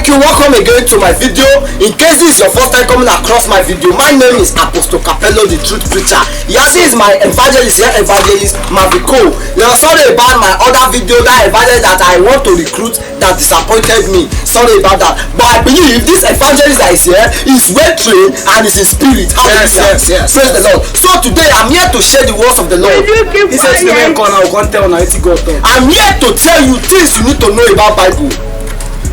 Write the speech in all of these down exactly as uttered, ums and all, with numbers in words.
Welcome again to my video. In case this is your first time coming across my video, my name is Apostle Capello, the truth preacher. Yeah, this is my evangelist, yeah, evangelist Maviko. Now, sorry about my other video, that evangelist that I want to recruit that disappointed me. Sorry about that. But I believe this evangelist that is here is well trained and is in spirit. Hallelujah. Yes, yes. Praise the Lord. So today I'm here to share the words of the Lord. He said, "Today come, I go tell una wetin God talk." I'm here to tell you things you need to know about Bible.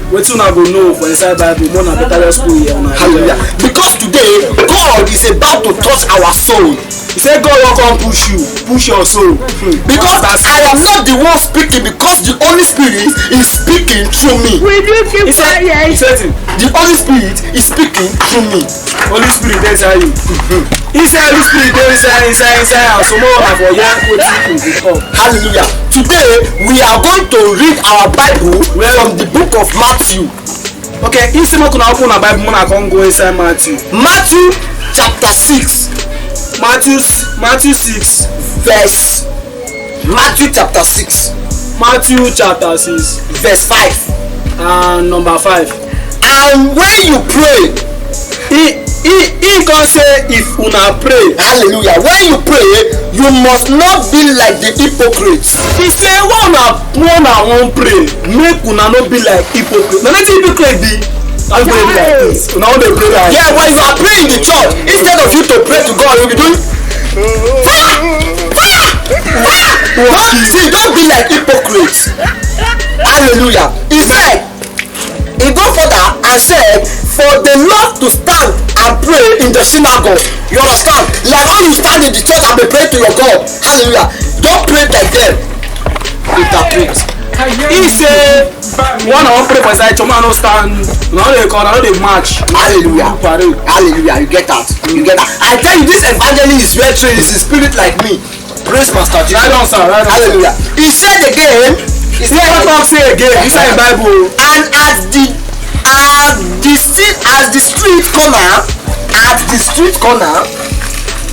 Wetin una go know for inside Bible, more na better just go here. Hallelujah. Because today, God is about to touch our soul. He said God wan come push you, push your soul. Because I am not the one speaking, because the Holy Spirit is speaking through me. Will you keep quiet? He said, the Holy Spirit is speaking through me. Holy Spirit dey inside you. He said Holy Spirit dey inside, inside, inside am. So more una for hear wetin he dey talk. Hallelujah. Today, we are going to read our Bible from the book of Matthew. Okay, he say make una open una Bible, make una come go inside Matthew. Matthew chapter six. Matthew, Matthew six. Verse. Matthew chapter six. Matthew chapter six. Verse five. And number five. And when you pray, he, he, he come say, if una pray. Hallelujah. When you pray, you must not be like the hypocrites. He say, when una, when una wan pray, make una no be like hypocrite. Na wetin hypocrite be? How you go dey be like this? Una wan dey pray like, yeah, when you are praying in the church, instead of you to pray to God, you be doing, fire, fire, fire. Don't, see, don't be like hypocrites. Hallelujah. He said, he go further and said, for they love to stand and pray in the synagogue. You understand? Like how you stand in the church and be praying to your God. Hallelujah. Don't pray like them. Hypocrite. He say, when I wan pray for inside church, I no stand. I no dey call, I no dey match. Hallelujah. Parade. Hallelujah. You get that. You get that. I tell you, this evangelist is well trained. He's a spirit like me. Praise Master Jesus. Right on, sir. Right on, sir. Hallelujah. He said again. He said, talk say again inside Bible. And at the, at the street, at the street corner, at the street corner,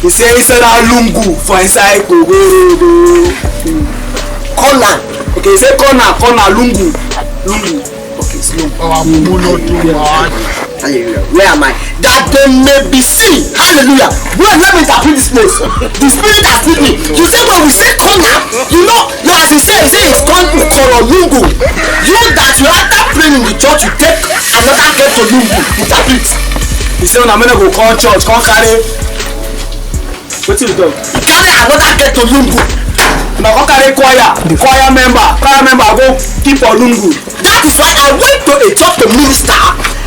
he say inside that lungu for inside Kogoro corner. Okay, he say corner, corner, lungu, lungu. Okay, slow. Our mumu no do bad. Hallelujah. Where am I? That they may be seen. Hallelujah. Well, let me interpret this place. The spirit has lead me. You say when we say corner, you know, you as you say, you say it's called Ukorolungu. You that you after praying in the church, you take another get to Lungu. Interpret. He say una make una go come church, come carry. Wetin you talk? Carry another get to Lungu. Una come carry choir, choir member, choir member go keep for Lungu. That is why I went to a church to minister.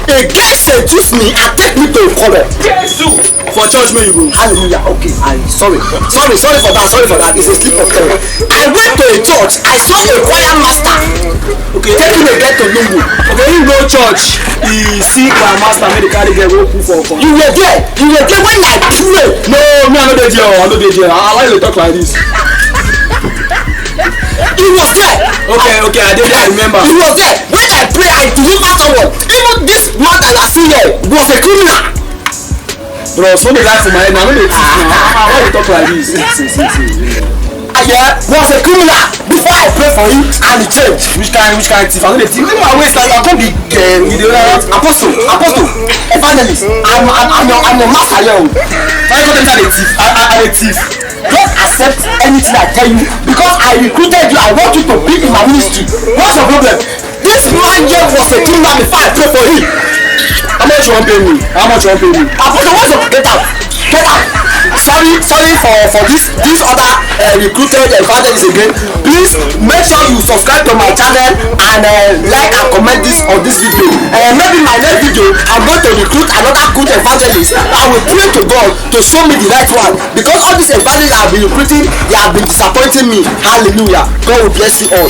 A girl seduce me and take me to Ukoro. Jesus! For church, may you go. Hallelujah. Okay, I sorry. Sorry, sorry for that. Sorry for that. It's a slip of tongue. I went to a church. I saw a choir master. Okay. Taking a girl to Lungu. Okay, he go church. He see choir master, make the carry girl go put for Ukoro. You were there. You were there when I pray. No, me, I no dey there. I no dey there. Ah, why you dey talk like this? He was there. Okay, okay, I dey there, I remember. He was there. When I pray, I deliver someone. Even this man that you are seeing here was a criminal. Bros, no dey lie for my head now. No dey thief now. Ah, why you talk like this? See, see, see, see. Ah, yeah, was a criminal before I pray for him and he changed. Which kind, which kind thief? I no dey thief. Leave my waist now. You are going to be, uh, with the right apostle, apostle, evangelist. I'm, I'm, I'm your, I'm your master here. Why you go tell me I dey thief? I, I, I dey thief. Don't accept anything I tell you because I recruited you. I want you to be in my ministry. What's your problem? This man here was a criminal before I pray for him. How much you wan pay me? How much you wan pay me? Apostle, what's up? Get out. Get out. Sorry, sorry for, for this, this other, uh, recruited evangelist again. Please make sure you subscribe to my channel and, uh, like and comment this on this video. Uh, maybe my next video, I'm going to recruit another good evangelist. I will pray to God to show me the right one. Because all these evangelists I've been recruiting, they have been disappointing me. Hallelujah. God will bless you all.